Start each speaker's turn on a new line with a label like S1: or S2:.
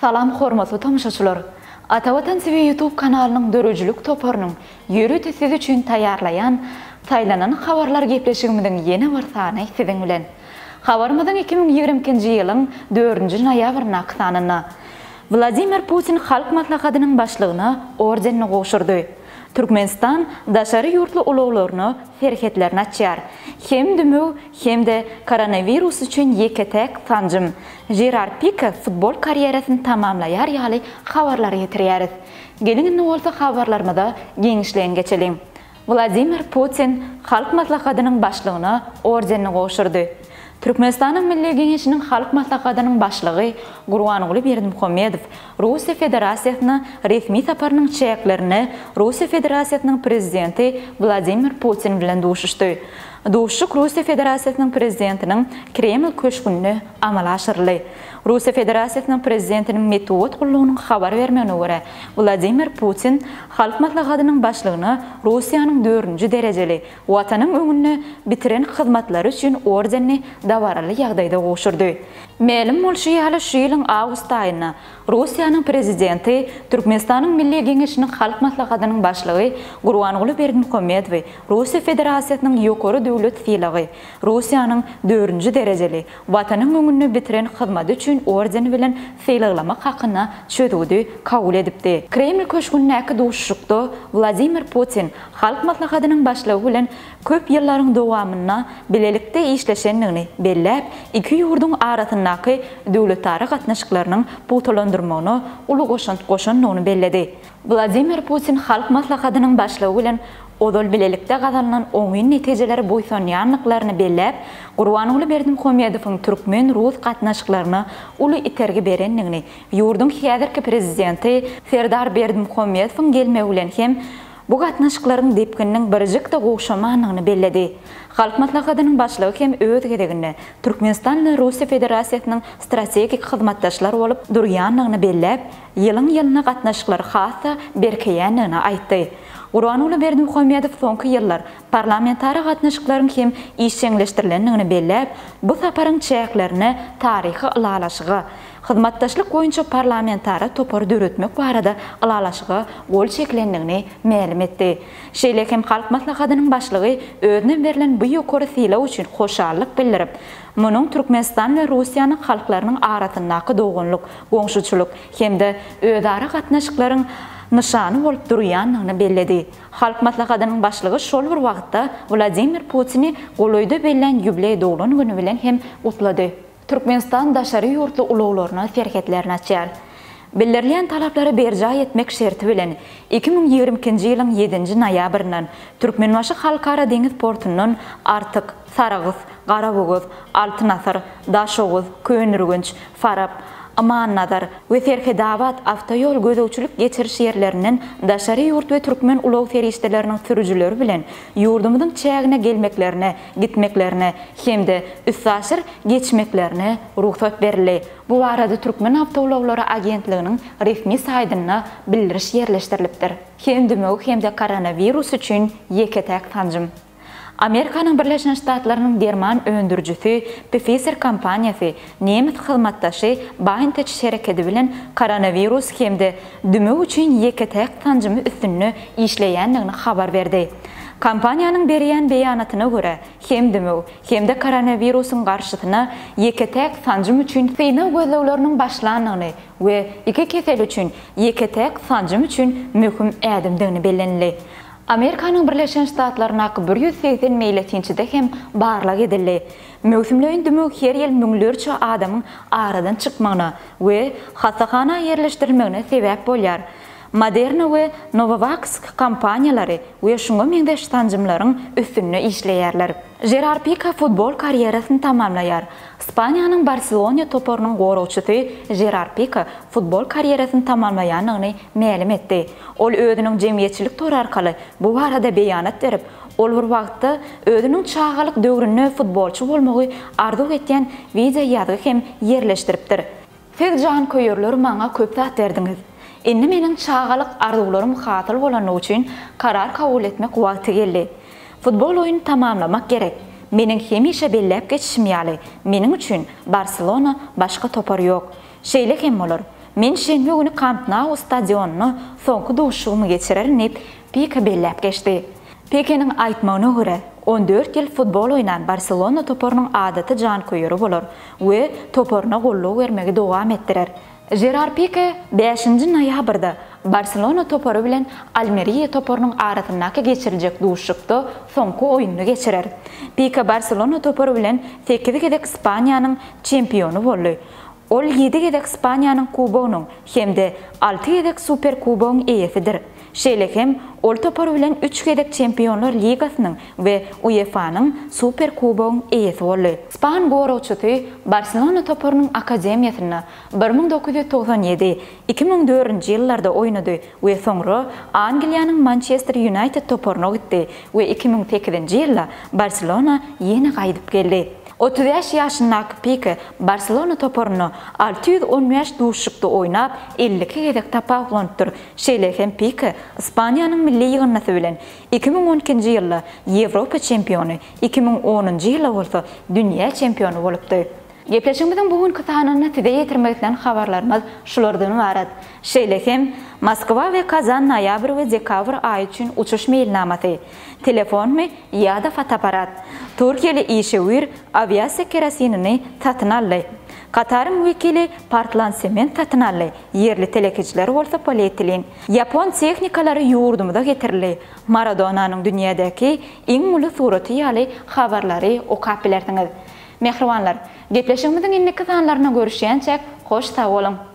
S1: Salam hormatly tomaşaçylar! Atavatan TV YouTube kanalynyň döredijilik toparynyň ýörite siz üçin taýýarlaýan Saýlanan habarlar gepleşigimiziň ýene bir sany siziň bilen. Habarymyzyň 2022-nji ýylyň dördünji noýabryndaky sanynda Wladimir Putin Halk Maslahatynyň Başlygyna ordenini gowşurdy. Türkmenistan daşary ýurtly ulaglaryna serhetlerini açýar. Hem dümew, hem-de koronawirus üçin ýeke-täk sanjym. Žerar Pike futbol karýerasyny tamamlaýar ýaly habarlary ýetirýäris. Geliň indi bolsa habarlarymyza giňişleýin geçeliň. Wladimir Putin Halk Maslahatynyň Başlygyna ordenini gowşurdy. Türkmenistanyň Milli Geňeşiniň Halk Maslahatynyň Başlygy Gurbanguly Berdimuhamedow Russiýa Federasiýasyna resmi saparynyň çäklerinde Russiýa Federasiýasynyň Prezidenti Wladimir Putin bilen duşuşdy. Duşuşyk Russiýa Federasiýasynyň Prezidentiniň Kreml köşgünde amala aşyryldy. Russiýa Federasiýasynyň Prezidentiniň metbugat gullugynyň habar bermegine görä, Wladimir Putin Halk Maslahatynyň Başlygyna Russiýanyň dördünji derejeli Watanyň öňünde bitiren hyzmatlary üçin ordenini dabaraly ýagdaýda gowşurdy. Mälim bolşy ýaly, şu ýylyň awgust aýynda Russiýanyň Prezidenti, Türkmenistanyň Milli Geňeşiniň Halk Maslahatynyň Başlygy Gurbanguly Berdimuhamedowy Russiýa Federasiýasynyň ýokary döwlet sylagy, Russiýanyň dördünji derejeli Watanyň öňünde bitiren hyzmaty üçin ordeni bilen sylaglamak hakynda çözgüdi kabul edipdi. Kreml köşgündäki duşuşykda Wladimir Putin Halk Maslahatynyň Başlygy bilen köp ýyllaryň dowamynda bilelikde işleşendigini belläp, iki ýurduň arasyndaky döwletara gatnaşyklarynyň pugtalandyrmagyna uly goşant goşandygyny belledi. Wladimir Putin Halk Maslahatynyň Başlygy bilen ozal bilelikde gazanylan oňyn netijelere buýsanýandyklaryny belläp, Gurbanguly Berdimuhamedowyň türkmen-rus gatnaşyklaryna uly itergi berendigini, ýurduň häzirki Prezidenti Serdar Berdimuhamedowyň gelmegi bilen hem bu gatnaşyklaryň depgininiň birjik-de gowşamandygyny belledi. Halk Maslahatynyň Başlygy hem öz gezeginde Türkmenistan bilen Russiýa Federasiýasynyň strategik hyzmatdaşlar bolup durýandygyny belläp, ýylyň-ýylyna gatnaşyklary has-da berkeýändigini aýtdy. Gurbanguly Berdimuhamedow soňky ýyllar parlamentara gatnaşyklaryň hem işjeňleşdirilendigini belläp, bu saparyň çäklerinde taryhy ylalaşyga, hyzmatdaşlyk boýunça parlamentara topary döretmek barada ylalaşyga gol çekilendigini mälim etdi. Şeýle hem Halk Maslahatynyň Başlygy özüne berlen bu ýokary sylag üçin hoşallyk bildirip, munuň Türkmenistan we Russiýanyň halklarynyň arasyndaky doganlyk, goňşuçylyk hem-de özara gatnaşyklaryň nyşany bolup durýandygyny belledi. Halk Maslahatynyň Başlygy şol bir wagtda Wladimir Putini golaýda bellän ýubileý doglan güni bilen hem gutlady. Türkmenistan daşary ýurtly ulaglaryna serhetlerini açýar. Bildirilýän talaplary berjaý etmek şerti bilen, 2022-nji ýylyň ýedinji noýabryndan Türkmenbaşy Halkara deňiz portundan Artyk, Sarahs, Garabogaz, Altyn asyr, Daşoguz, Köneürgenç, Farap, Ymannazar we Serhedabat awtoýol gözegçilik-geçiriş ýerlerinden daşary ýurt we türkmen ulag serişdeleriniň sürüjileri bilen ýurdumyzyň çägine gelmeklerine, gitmeklerine hem-de üstaşyr geçmeklerine rugsat berildi. Bu barada Türkmenawtoulaglary agentliginiň resmi saýtynda bildiriş ýerleşdirilipdir. Hem dümew hem-de koronawirus üçin ýeke-täk sanjym. Amerikanyň Birleşen Ştatlarynyň derman öndürijisi Pfizer kompaniýasy nemes hyzmatdaşy BioNTech şerekedi bilen koronawirus hem-de dümew üçin ýeke-täk sanjymy üstünde işleýändigini habar berdi. Kompaniýanyň berýän beýanatyna görä, hem dümew, hem-de koronawirusyň garşysyna ýeke-täk sanjym üçin synag gözlegleriniň başlandygyny we iki kesel üçin ýeke-täk sanjym üçin möhüm ädimdigini bellenildi. Amerikanyň Birleşen Ştatlaryndaky 180 meýletinçide hem barlag edildi. Möwsümleýin dümew her ýyl müňlerçe adamyň aradan çykmagyna we hassahana ýerleşdirilmegine sebäp bolýar. Moderna we Novavax kompaniýalary we şuňa meňzeş sanjymlaryň üstünde işleýärler. Žerar Pike futbol karýerasyny tamamlaýar. Ispaniýanyň Barselona toparynyň goragçysy Žerar Pike futbol karýerasyny tamamlaýandygyny mälim etdi. Ol özüniň jemgyýetçilik tory arkaly bu barada beýanat berip, ol bir wagtda özüniň çagalyk döwründe futbolçy bolmagy arzuw etýän wideoýazgy hem ýerleşdiripdir. Siz janköýerler maňa köp zat berdiňiz. Indi meniň çagalyk arzuwlarym hasyl bolanlygy üçin karar kabul etmek wagty geldi. Futbol oýuny tamamlamak gerek. Meniň hemişe belläp geçişim ýaly, meniň üçin Barselona başga topar ýok. Şeýle hem bolar. Men şenbe güni Kamp Nou stadionynda soňky duşuşygymy geçirerin diýip, Pike belläp geçdi. Pikeniň aýtmagyna görä, 14 ýyl futbol oýnan Barselona toparynyň adaty janköýeri bolar we toparyna goldaw bermegi dowam etdirer. Žerar Pike bäşinji noýabrda Barselona topary bilen Almeriýa toparynyň arasyndaky geçiriljek duşuşykda soňky oýnuny geçirer. Pike Barselona topary bilen sekiz gezek Ispaniýanyň çempiony boldy. Ol ýedi gezek Ispaniýanyň Kubogynyň hem-de alty gezek Superkubogyň eýesidir. Şeýle hem, ol topary bilen üç gezek Çempionlar ligasynyň we UEFA-nyň Superkubogyň eýesi boldy. Ispan goragçysy Barselona toparynyň akademiýasynda 1997, 2004-nji ýyllarda oýnady we soňra Angliýanyň Mançester Ýunaýted toparyna gitdi we 2008-nji ýylda Barselona ýene gaýdyp geldi. 35 ýaşyndaky Pike Barselona toparynda 615 duşuşykda oýnap, 52 gezek tapawutlanypdyr. Şeýle hem Pike Ispaniýanyň milli ýygyndysy bilen 2012-nji ýylda Ýewropa çempiony, 2010-njy ýylda bolsa dünýä çempiony bolupdy. Gepleşigimiziň bu günki sanynda size ýetirmek islän habarlarymyz şulardan ybarat. Şeýle hem, Moskwa we Kazan noýabr we dekabr aýy üçin uçuş meýilnamasy, telefonmy ýa-da fotoapparat, Türkiýeli işewür awiasiýa kerosinini satyn aldy, Kataryň wekili portlandsement satyn aldy, ýerli telekeçiler bolsa polietilen. Ýapon tehnikalary ýurdumyza getirildi, Maradonanyň dünýädäki iň uly suraty ýaly habarlary okap bilersiňiz. Mähribanlar, gepleşigimiziň indiki sanlarynda görüşýänçäk, hoş sag boluň!